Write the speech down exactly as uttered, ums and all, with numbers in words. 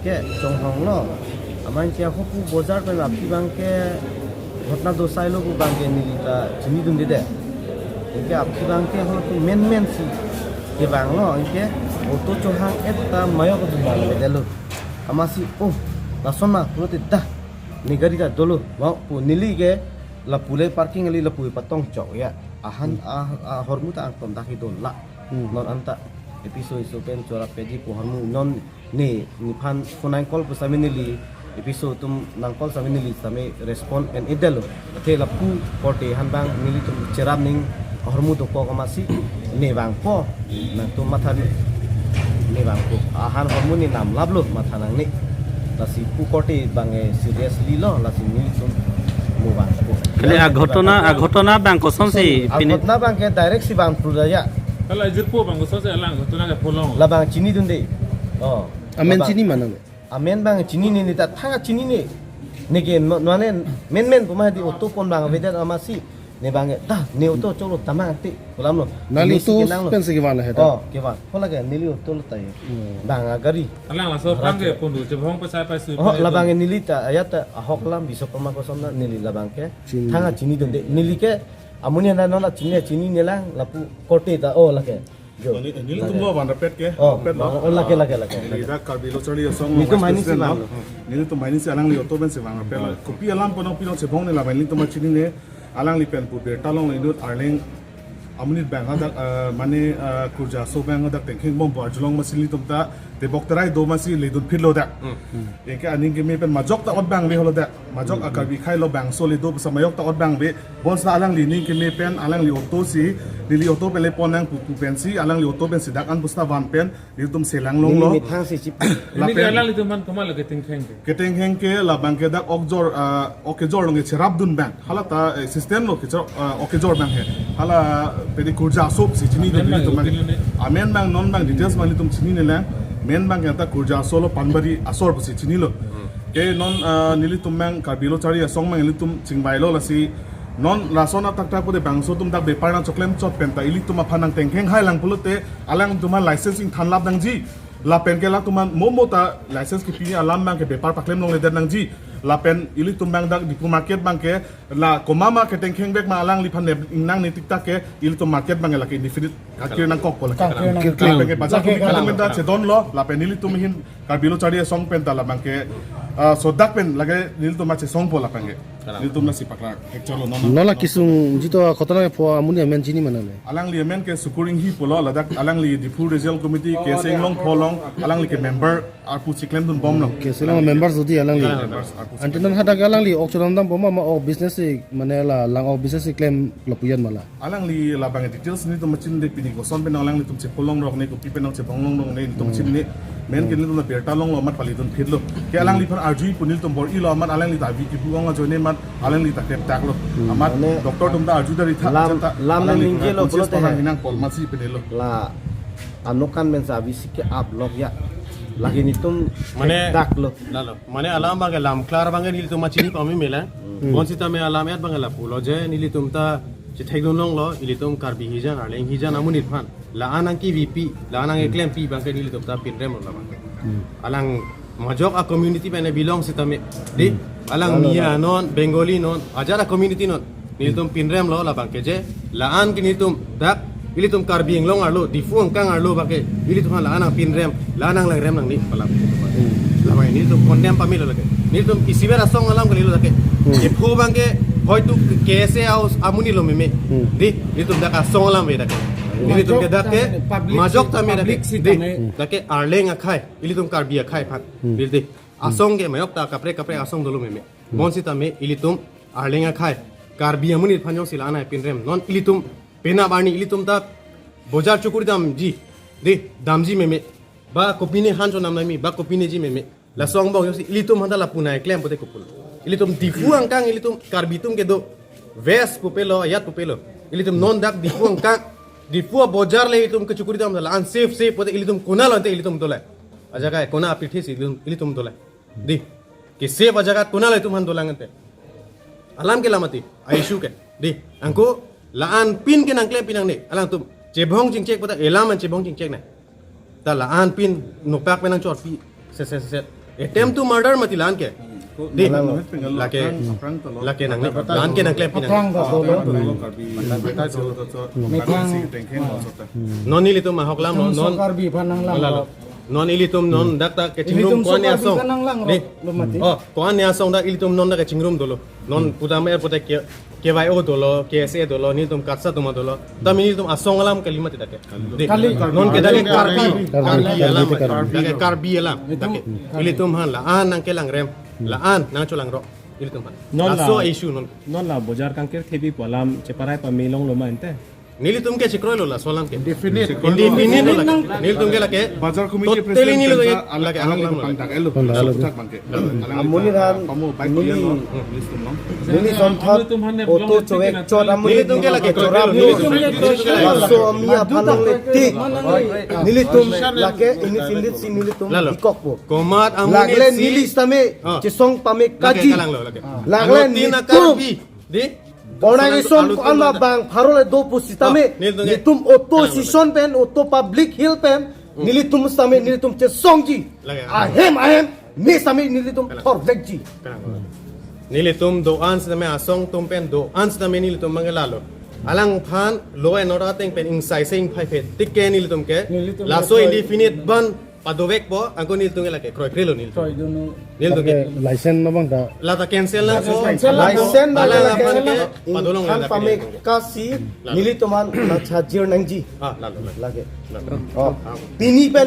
Ke chonghong lo. Aman ke hopu bojar pen aphi abang ke ghotona do sai lo pu abang ke neli ta chinidunde de. Anke aphi abang ke hotu menmen si kevang lo. Anke auto chohang-et ta mayok pu abang ke delo. Amatsi, oh, lason ma pulote dah, ne gari ta dolo, wah pu neli ke lapu le parking kali, lapu patong chok ya. Ahan, hmm, ah, ah, hormu ta angton dak hidon la. Hmm. Non anta episode iso pen chorap peji pu hormu non ne, nephan phone nang call pu sami neli, episode atum nang call sami neli sami respond en-et delo. Athe lapu korte han abang nelitum cherap ning ahormu dokok amatsi ne vangpo, nangtum matha ne vangpo. Ahan hormu ne namlap lo matha nangne. Lasi pu korte abang e seriously lo, lasi nelitum mo vangpo. Kali aghotona, aghotona abang kosonsi pine? Aghotona abang ke direct si vang pru ya. Kali ajirpo abang kosonsi alang aghotona ke pholong? Labang chinidunde. Oh. Amen labang. Chini ma nang? Amen abang chinine, ne ta thang chinine. Neke no, no ne menmen pu ma di auto pon abang avedet amatsi. Ne abang ta ne auto cholo tamang te. Kolam lo. Nangli ne si auto kenang lo. Pensi kevang la he ta? Oh, kevang. Hola ke neli auto lo ta ye. Hmm. Abang agari. Alang laso abang ke pon do chebong pasai pai sui. Oh, pai labang do. Neli ta ayat ta ahok lam biso pama koson na neli labang ke. Chini. Thang chinidunde. Neli ke amonit na non chinine, chinine lang lapu korte ta, oh, lake. Jo. Neli, nelitum lo vanrapet ke. Oh, pet lo. Oh, lake, lake, lake. Neli dak Karbi Lo Charli Asong nelitum vice mane si president lo. Nelitum mane si alangli auto pensi vanrapet lo. Kopi alam pon pilo chebong ne la nelitum chinine, alangli pen pu birta longlo inut Arleng amonit abang hadak, eh, mane, eh, Kurja Aso abang hadak tengkheng bompo arjulong amatsi nelitum ta tebok terai do amatsi ledun phit lo dak. Hmm. Anke aning keme pen majok ta ot abang le holo dak. Majok a Karbi akhai lo bangso le do pusi mayok ta ot abang be. Bonsita alangli ning keme pen alangli auto si, neli auto pen le pon nang pu pu pensi, alangli auto pensi dak an pusta van pen nelitum selang longlo. Neli methang si chip. Lapen ini ke alanglitum aphan komat lo ketengkheng ke? Ketengkheng ke labang ke dak okjor, ah, ok kejor along ke cherapdun abang. Hala ta, eh, system lo kejor, ah, ok kejor abang he. Hala pedi Kurja Aso si chinidun amen nelitum abang. Abang lo ne? Amen abang non abang details abang nelitum chinine lang. Amen abang ke ta Kurja Aso lo Panbari asor pusi chinilo. Hmm. Ke non, ah, nelitum abang Karbi Lo Charli Asong abang nelitum chingvailo lasi non lason atak ta pute bangso atum dak bepar nangchoklem chot pen ta ilitum aphan nangtengkheng hai lang pulote alangtum aphan license ingthan lap nangji. Lapen ke alangtum aphan mo mo ta license kepini alam abang ke bepar paklem longledet nangji. Lapen ilitum abang dak Diphu market abang ke la komat ma ketengkheng vek ma alangliphan ne ingnang ne tik tak ke ilitum market abang ke lake indefinite kakir nangkokpo lake. Kakir nang- Lapen ke bajar kami kalang menta chedon lo, lapen nelitum ahin Karbi Lo Charli Asong pen ta labang ke, ah, sodak pen lake nelitum ma chesongpo lapen ke. Kalang. Nelitum nasi paklar hekchalo non. Non la kesung jito aghotona kepho amonit amen chini ma nang le? Alangli amen ke Sukur Enghi pulo, ladak alangli Diphu Regional Committee, K S A Inglongpho along, alangli ke member arpu si klemdun bom lo. K S A along members do di alangli. Members arpu si. Ante non hadak alangli ok chodam dam bom ma, ma ok business si, mane la lang ok business si klem lapu-an ma la? Alangli labang details nelitum chinine, pini koson pen alanglitum chepholong rok ne, kopi pen nangchepholong rok ne nelitum chinine. Amen ke nelitum na birta longlo amat paledun phit lo. Ke alangliphan arju pu nelitum bor-ilo amat alangli ta avi kipu ong ajoine amat alangli ta krepdak lo. Hmm. Amat mane doctor atum ta arju dari tha, lam, ta lam alangli ningje lo conscious pulote parang he. Hinang pol amatsi penelo. La anokan pen sa avi si ke-ap lok ya. Lake nelitum mane dak lo. Lalo. Mane alam abang ke lam klar abang ke nelitum ma chini pame mela. Hmm. Bonsita me alam et abang ke lapulo je nelitum ta chethekdun longlo, ilitum Karbi hijan, Arleng hijan amonit aphan la-an nangkevipi, la-an nangkeklempi abang ke nelitum ta pinrem lo labang ke. Hmm. Alang majok a community pen belong sitame. Di, hmm, alang, lalo, Miya, lalo, non, Bengali non, ajat a community non. Nelitum pinrem lo labang ke je, la-an ke nelitum dak, ilitum Karbi Anglong arlo, Diphu angkang arlo abang ke, ilitum aphan la-an nangpinrem, la-an nanglangrem nangne pu alam. Hmm. Labang nelitum condemn pame lo lake. Nelitum isiber asong alam kalilo lake. Hmm. Diphu abang ke, hoitu K S A house amonit lo meme. Hmm. Di, nelitum dak asong alam ave dak ke. Nelitum ke dak ke, majok tame, majok tame dak ke. Public si di, tame. Hmm. Dak ke Arleng akhai, ilitum Karbi akhai aphan. Hmm. Di, di. Hmm. Asong ke majok ta kaprek kaprek asong dolo meme. Hmm. Bonsitame ilitum Arleng akhai, Karbi amonit aphan jongsi la-an nangpinrem. Non ilitum penap arni ilitum ta bojar chukuri damji. Di, damji meme. Ba kopine han chonam nangji, ba kopineji meme. Laso angbong jongsi ilitum aphan ta lapu nangklem pote kopilo. Ilitum Diphu angkang ilitum Karbi atum kedo. West pupelo, ayat pupelo. Ilitum non dak Diphu angkang. Diphu abojar le ilitum kechukuri dam la-an safe safe pote ilitum konat lo ante ilitum dole. Ajaga konat apirthe si ilitum, ilitum dole. Di. Ke safe ajaga konat lo ilitum aphan dolang ante. Alam ke la mati, a issue ke. Di. Anke la-an pin ke nangklempi nangne. Alangtum chebong chingchek pote elam an chebong chingchek ne. Ta la-an pin nopak pen nangchorpi. Set, set, set, set. Attempt to murder mati la-an ke. Di. Lake, lake nang, la-an ke nangklem pinang. Aphrang ta dolo. Non nelitum ahok lam lo, non. Karbi aphan nanglang lo. Non ilitum non dak ta kechingrum ko-an asong. Di. Oh, ko-an asong dak ilitum non dak kechingrum dolo. Non pudam er pute ke, K Y O dolo, K S A dolo, nelitum KATSA atum dolo. Tame nelitum asong alam kali mati dak ke. Di. Kali. Non ke dak ke Karbi, Karbi alam, dak ke Karbi alam. Dak ke. Ilitum aphan la-an nangkelangrem, la-an nangcholangrok. Ilitum aphan. Non la, laso issue non. Non la bojar kangkir thebi pu alam cheparai pame longlo ma ante. Nelitum ke chekroilo laso alam ke. Indefinite. Indefinite lo lake. Nelitum ke lake. Bajar committee totally president nelitum ke lake ahok lam lo. Pangdak elo. Pangdak elo. Puthak bangke. Amonit aphan, amonit, amonit aphan auto chowek chot amonit. Nelitum ke lake chora. Nelitum ke laso ami aphan nangletik. Nelitum lake indefinite si nelitum, lalo, bikokpo. Komat amonit lagle si neli sitame, ah, chesong pame, lake kaji. Kalang lo lake. Lagle anuttin nelitum akarbi. Di. Borna ison ko-an ma bang pharo le do pusitame, ah, nelitum ke, nelitum opposition pen, auto public hill pen, hmm, nelitum sitame nelitum chesongji. Lake, ah. Ahem ahem, ne sitame nelitum, kalang, thorvekji. Kalang. Nelitum do-an sitame, asong atum pen do-an sitame nelitum mangala lo. Alangphan law and order ateng pen ingsai se ingphai phe tik ke nelitum ke. Nelitum laso ke indefinite ban padovekpo, anke nelitum ke lake kroikreilo nelitum. Kroidunlo. Nelitum ke. Lake license lo bang ta. La ta cancel nangpo. License cancel nangpo. License bang la la cancel ke nangpo. Padolong inghan la pame ke. Kasi, lalo, nelitum aphan nangchajir nangji. Ah, lalo, lalo. Lake. Lalo. Oh. Ah. Pini pen